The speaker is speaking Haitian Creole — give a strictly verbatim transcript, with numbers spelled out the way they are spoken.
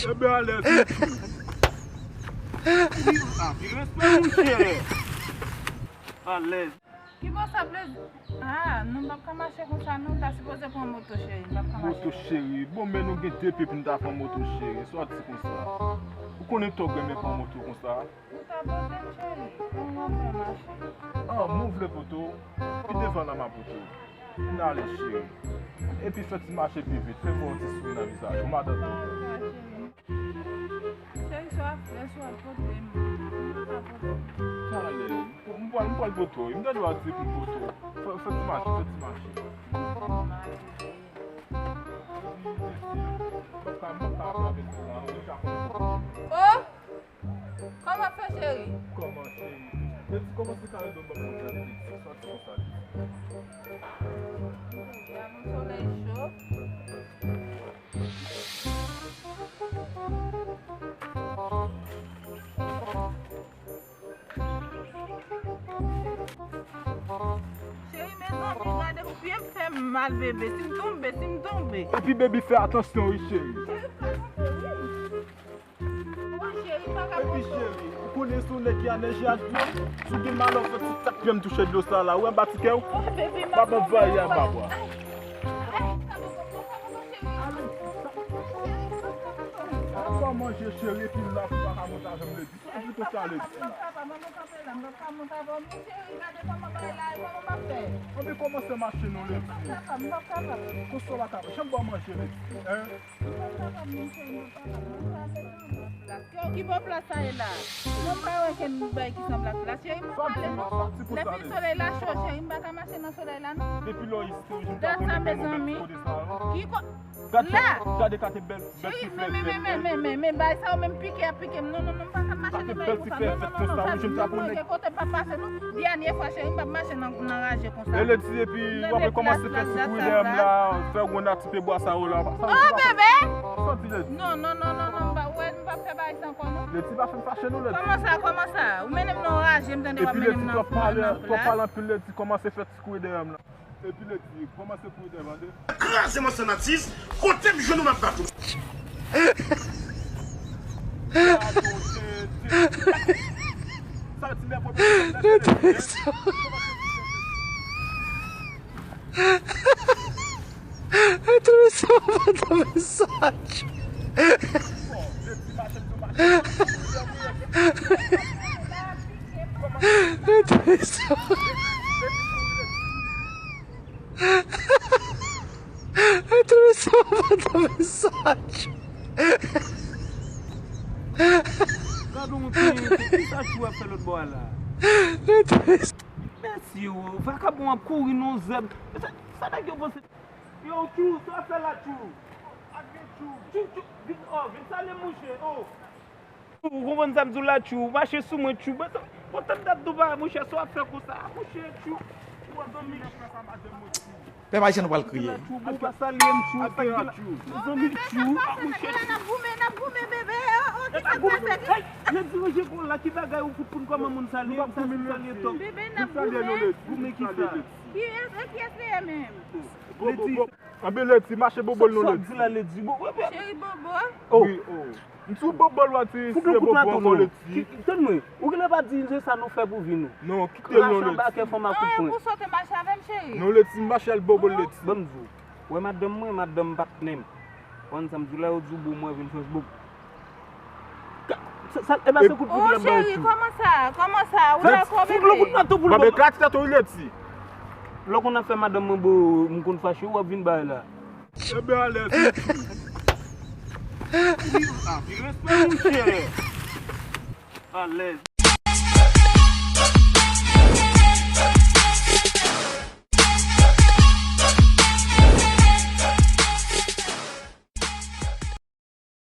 Ebyen alèz wi. Anpil respè monchè. Alèz. Ki bò sa Plezi? Ah, nou p ap ka mache konsa non, ta sipoze pran moto cheri, m p ap ka mache konsa. Moto cheri? Bon men nou gen de pye pou n ta pran moto cheri, sa w ap di konsa? Ou konnen tòg renmen pran moto konsa. Ou ta poze m cheri, pou nou fè mache. Ah, mwen vle poto, pi devan la m a poto. N ale cheri. Epi fè ti mache pi vit, fè m wè yon ti souri nan vizaj ou, madanm. Cheri, sa w ap fè, sa w ap pote m. Sa w ap pote m. Talè, m pral, m pral poto, m gen dwa di pou poto. Fè, fè ti mache, fè ti mache. Oh! Kòman fè cheri? Kòman cheri? Leti kòmanse kare do ban mwen gade Leti, sòti konsa Leti. Gade yon solèy cho. Cheri, mezanmi, gade pye m fè m mal, bebe. Si m tonbe, si m tonbe. Epi baby, fè atansyon wi, cheri. Cheri, m pral tonbe, wi. Epi cheri, ou konnen se yon nèg ki a nèje ak dlo. Si w gen malè, w fè ti tak pye m touche dlo sa la. Ou anba ti kè w? Papa anvayi anba bwa. Anba manje cheri, epi la pou pa ka monte avè m Leti. Sa di konsa Leti? Anben kòmanse mache non Leti. Konsa w pa ka janm ba w manje Leti. Hein? Ki bò plas sa ye la? Mwen pa wè kenn bagay ki sanble ak plas. Cheri, mwen prale non. Depi solèy la cho, cheri, m pa ka mache nan solèy la non. Depi lò isi, tou, jen ta konnen mezanmi. Ki ko-, la! Gade kate bèl, bèl ti flè vèt. Men, men, men, men, men, bagay sa yo menm pike ap pike m. Non, non, non, m pa ka mache nan bagay konsa. Non, non, non, non, sa, non, non, non, gen kote m p ap pase non. Dènye fwa, cheri, m p ap mache nan, nan raje konsa. E Leti, epi w ap rekòmanse fè ti kouri dèyè m la, fè wonn ak ti pye bwa sa yo la. Oh, bebe! Sa w di Leti? Non, non, non, non, non, m pa, wè, m p ap fè bagay sa ankò, non. Leti, pa fè m fache non, Leti. Kòman sa, kòman sa? Ou mennen m nan raje, m tande w ap mennen m nan plas. Epi Leti, twòp pale, twòp pale anpil, Leti, kòmanse fè ti kouri dèyè m la. Epi Leti, kòmanse kouri dèyè m, tande. Kraze mòso natis, kote m jwenn ou m ap bat ou. Sa ti lè pwoblèm. Enteresan, enteresan. Enteresan. Enteresan, enteresan. Gade yon ti, kisa Tchou ap fè lòt bò a la? Enteresan. Mèsi, o, vakabon ap kouri nan zèb. Sa, sa nèg yo panse? Yo, Tchou, sa w ap fè la, Tchou? Tchou, Tchou, vin, o, vin salye mouche, o. Ou konprann sa m di w la, Tchou? Mache sou mwen, Tchou. Bon, tann dat do pa, mouche, sa w ap fè konsa, mouche, Tchou? Ou wè zanmi. Pèp ayisyen nou pral kriye. Tchou, bon, pa salye m, Tchou. Sa k gen la, Tchou? Zanmi, Tchou, mouche. N ap goumen, n ap goumen, bebe. O, o, kisa k pase? Hey, yo dirije kò la, ki bagay ou fout pou n kòman moun salye m, sa se salye tòk. Bebe, n ap goumen. Goumen kisa? Ki, e, e kiyès li ye menm? Leti. Anben Leti, mache bobo l non Leti. Sa w di la Leti? Bobo, cheri bobo. O. Wi, o. M sou bobo l, w a di se bobo ankò Leti. Tann mwen, ou genlè pa di se sa nou fè pou vi nou. Non, kite l non Leti. Krache anba kè fanm a kout pwen. Pou sa w te mache avè m, cheri? Non Leti, m mache al bobo l Leti. Ban m di w. Wè madanm mwen, madanm patnè m. Konn sa m di w la, yo di w bon, mwen vin chanje bobo. Sa, sa, e pa se kout poud la m ba w tou. Cheri, kòman sa? Kòman sa? Ou dakò, bebe? Fout lòt kout mato pou l. Bebe, kati tèt ou Leti. Lè w konn ap fè madanm mwen bo, m konn fache, w ap vin bay la. Ebyen alèz wi. Anpil respè monchè. Alèz.